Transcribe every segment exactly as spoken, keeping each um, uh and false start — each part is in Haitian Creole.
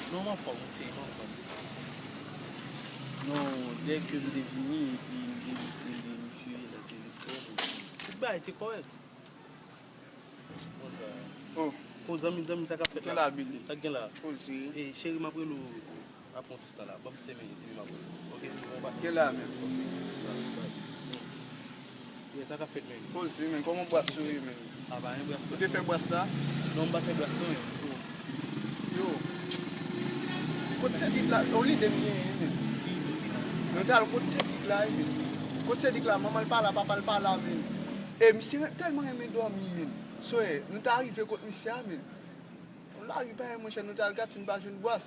Non, m anfòm, wi, cheri, m anfòm. Non, lè ke m te vini, epi m te jis rele misye nan telefòn, epi tout bagay te kòrèk. Konsa. Oh. Kon zanmi, zanmi, sa k ap fèt la? Gen la, Billy. Sa k gen la? Poze. E, cheri, m ap rele w apre yon ti tan la. Ban m senk minit, epi m ap rele w. Ok, ti konpa. Gen la menm, ok. Ye, sa k ap fèt, menm? Poze, menm. Kòman bwas yo ye, menm? A, pa gen bwas. Ou te fè bwas la? Non, m pa fè bwas, non, yo. Yo. Kot Sedik la? Yon lide m genyen, menm. Nou t al kot Sedik la, menm. Kot Sedik la, manman l pa la, papa l pa la, menm. E misye tèlman renmen dòmi, menm. So, e, nou t arive kot misye a, menm. Lari pa, monchè, nou t al gate, nou pa jwenn bwas.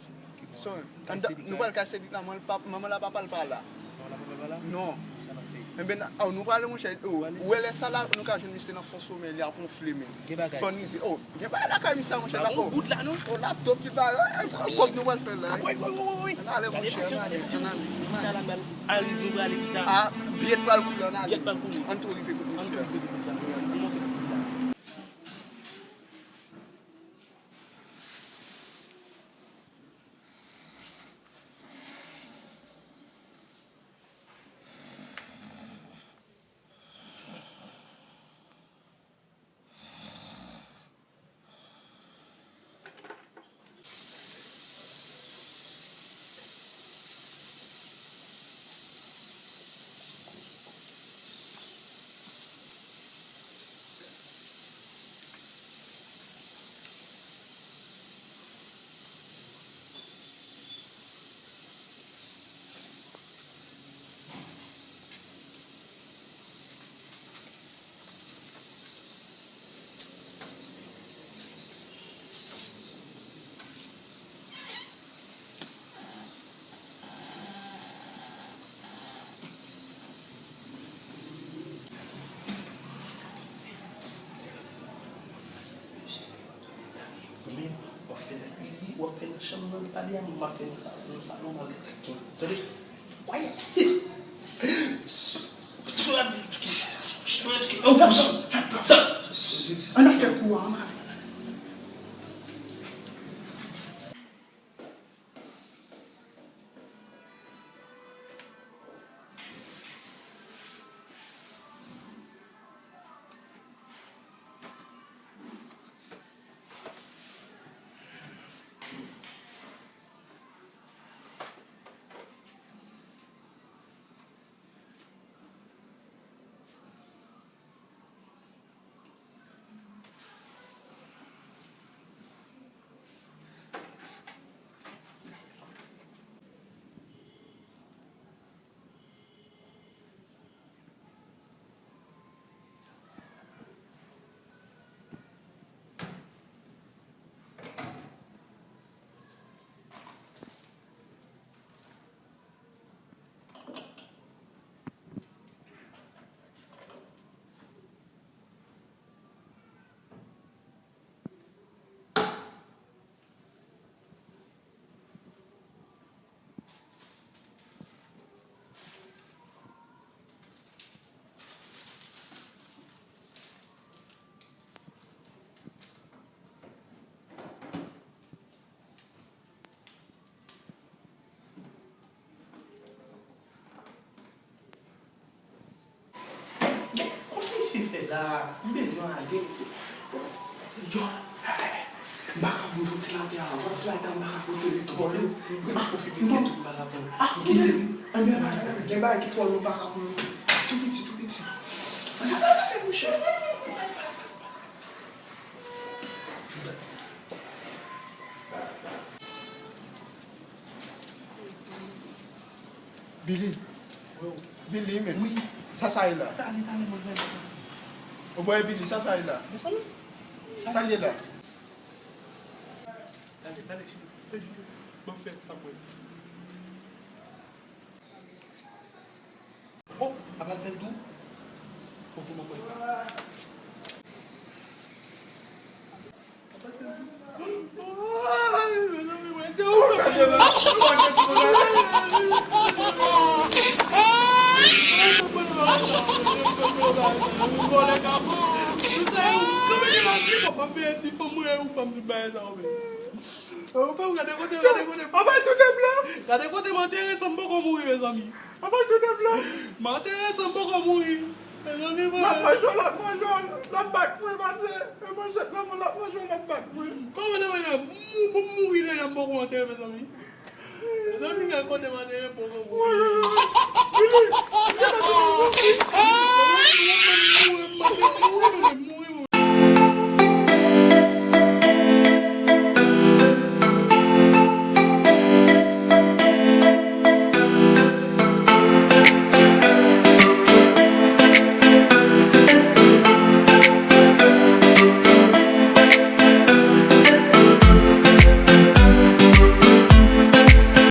So, nou pral kay Sedik la, manman l pa, manman l a papa l pa la. Manman l a papa l pa la? Non. Sa n ap fè? Enben, oh, nou prale, monchè. Oh, ou wè lè sa la, nou ka jwenn misye nan fon somèy, li ap wonfle, menm. Gen bagay. Fò n rive. Oh, gen bagay lakay misye a, monchè. Bagay, oh, bout la, non? Oh, laptop, tout bagay. Oh, kòb nou pral fè la. Wi, wi, wi, wi, wi. Ann ale, monchè, ann ale, ann ale. Aliz, nou prale pita. Ah, biyè pral koule, ann ale. Biyè pral koule. Ann tou rive kot misye a. Ann tou rive kot misye a. Ann monte kot misye a. Men, w ap fè nan kwizin, w ap fè nan chanm nan, pale a moun, m ap fè nan sa, nan salon, m al gad sa k gen. Tande? Kwayè. Ann ap fè kou a, ann ale. Kot misye fè la? M bezwen ale, mesye. Yo, m pa ka konn vantilatè a. Vantilatè a, m pa ka konn li twò lou. M pa konn fè tout bagay pou. Ah, m kite li. Ann, ann, ann, ann, gen bagay ki twò lou, m pa ka konn. Tou piti, tou piti. Ann, ann, ann, ann, monchè. Billy. Billy, men. Wi. Sa sa ye la? Talè, talè, mwen fè sa. O bòy Billy, sa sa ye la? Sa l ye la? Talè, talè, cheri. Ban m fè sa mwen. Oh, a pral fè l tou? Bon, kòman pou l fè? A pral fè l tou? Ay, mezanmi, mwen, se ou sa fè la. Ou vòlè kapon. Ou sa yo, kòman gen la ki bon, m ap peye ti fanm mwen, ou fanm tout bagay sa, ou menm. Ou fè m gade kote, gade kote. Apa l tounen blan? Gade kote m antere san m poko mouri, mezanmi. Apa l tounen blan? M antere san m poko mouri. Mezanmi, mwen. L ap manje w, l ap manje w, l ap bat mwen, pase. E manchèt nan men l, l ap manje w, l ap bat mwen. Kòman nan men m, m mouri deja, m poko antere, mezanmi. Mezanmi, gade kote m antere, m poko mouri. Billy,